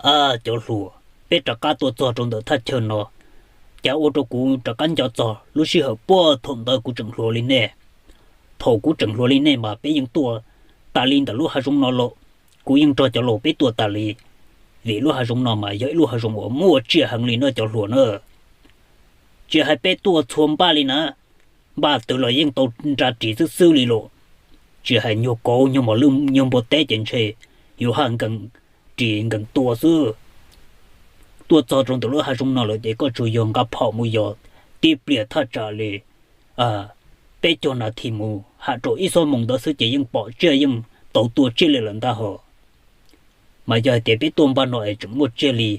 Cov hluas, peb rov qab tuaj txog rau ntawm thaj chaw no, cas ua rau kuv rov qab nco txog lub sij hawm puag thaum ntawd kuv tseem hluas li nej. Thaum kuv tseem hluas li nej mas peb yeej tuaj tas li ntawm lub hav zoov no los, kuv yeej nrog cov laus peb tuaj tas li, vim lub hav zoov no mas yog ib lub hav zoov uas muaj tsiaj heev li no cov hluas na. Tsis hais peb tuaj txhua npaj li na, npaj twg los yeej tau nra ris xwb xwb li los. Tsis hais nyuag kauv nyuag mos lwj nyuag npua teb ces ntshe yuav haj nkees ris nkees tua xwb. Tuaj txog rau ntawm lub hav zoov no lawm ces koj tsuas yog nqa phom mus yos tib pliag thaj tsam li peb caug nas this mus ham rau ib xuab moos ntawd xwb ces yeej pom tsiaj yeej tau tua tsiaj li lawm ntag hos. Mas yog hais tias peb tuaj npaj no es tseem muaj tsiaj li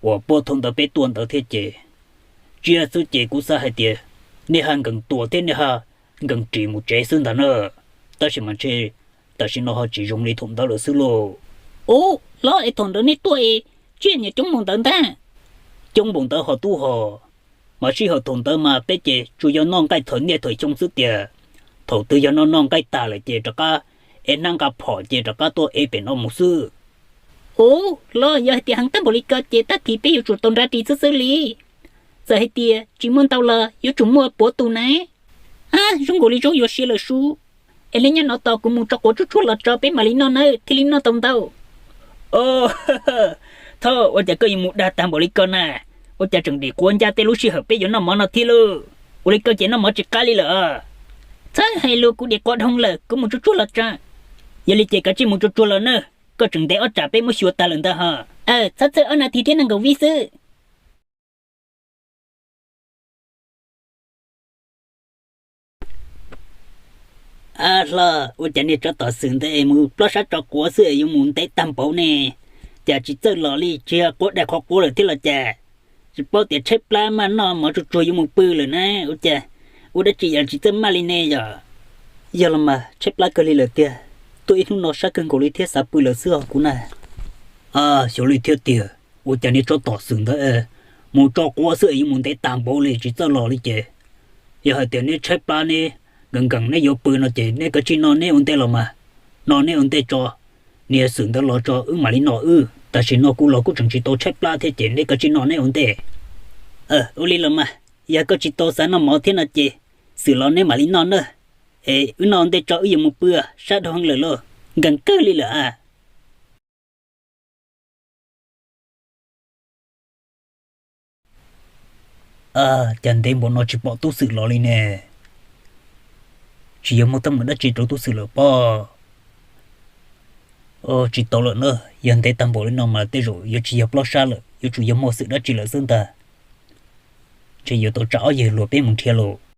uas puag thaum ntawd peb tuaj ntawd thiab ces, tsiaj xwb ces kuv xav hais tias nej haj nkees tua thiab nej haj nkees ris mus tsev xwb ntag na. Tab sis mas ntshe tam sim no ho tsis zoo li thaum ntawd lawm xwb lauj. Ub, los es thaum ntawd nej tuaj es tsiaj niam coob npaum ntawd ntag. Coob npaum ntawd ho tub hos, mas sij hawm thaum ntawd mas peb ces tsuas yog noj nqaij thawm niaj thawm xyoo xwb tiag. Thaum twg yog noj noj nqaij tag lawm ces rov qab ev hnab nqa phom ces rov qab tuaj ev pem no mus xwb. Ub, los yog hais tias heev tag npaum li ko ces tag kis peb yuav tsum tau nra ris xwb xwb li. Txawm hais tias tsis muaj ntau los yuav tsum muaj puav tus na. Ab, zoo nkaus li zaub yuav siav lawm sub. Es nej nyob no tos kuv mus tso quav tsuag tsuag los tso peb mam li noj nawb, thiaj li noj tau ntau. Thov, ua cas koj yuav mus dag tag npaum li ko na? Ua cas tseem dim quav ncaj tej lub sij hawm peb yuav noj mov no thiab lauj? Ua li koj ces noj mov tsis qab li lawm. Txhob hais lus, kuv dim quav dhau lawm, kuv mus tsuag tsuag los tso. Yog li ces kav tsij mus tsuag tsuag los nawb, koj tseem ntev ob tsam peb muab xyuas tag lawm ntag hos. Txhob txhawj, ob nas this thiab nees nkaum vib xwb. Ab hlob, ua cas nej tsob tom xwm ntawd es mus plob sab tso quav xwb es yuav mus ntev tag npaum ne? Cas tsis txawj los li, tsis yog quav dai qhov quav lawm thiab los cas? Tsis paub tias tshaib plab maj noj mov tsuag tsuag yuav mus pw lawm na, ua cas ua dab tsi yam tsis txawj maj li ne yom? Yog los mas tshaib plab kawg li lawm tiag, tuaj ib hnub no sab kawg nkaus li thiab xav pw lawm xwb os kuv na. Xyov li thiab tiag, ua cas nej tsob tom xwm ntawd mus tso quav xwb es yuav mus ntev tag npaum li tsis txawj los li ces, yog hais tias neb tshaib plab neb nkees nkees neb yuav pw no ces neb kav tsij noj neb ua ntej los mas, noj neb ua ntej tso, niag xwm ntawd los tso wb mam li noj wb. Tam sim no kuv los kuj tseem tsis tau tshaib plab thiab ces neb kav tsij noj neb ua ntej. Ua li los mas, yog koj tsis tau xav noj mov thiab no ces xwm los neb mam li noj na. Es wb noj ua ntej tso wb yuav mus pw, sab dhau heev lawm lauj, nkees kawg li lawm a. Cas ntev npaum no tsis pom tub xwm los li ne? Tsis yog muaj teeb meem dab tsi rau tub xwm lawm pob? Tsis tau lawm na, yog ntev tag npaum li no mas tej zaum yuav tsis yog plob sab lawm, yuav tsum yog muaj xwm dab tsi lawm xwb ntag. Ntshe yuav tau tsa ob yawg hluas peb mus nrhiav lauj.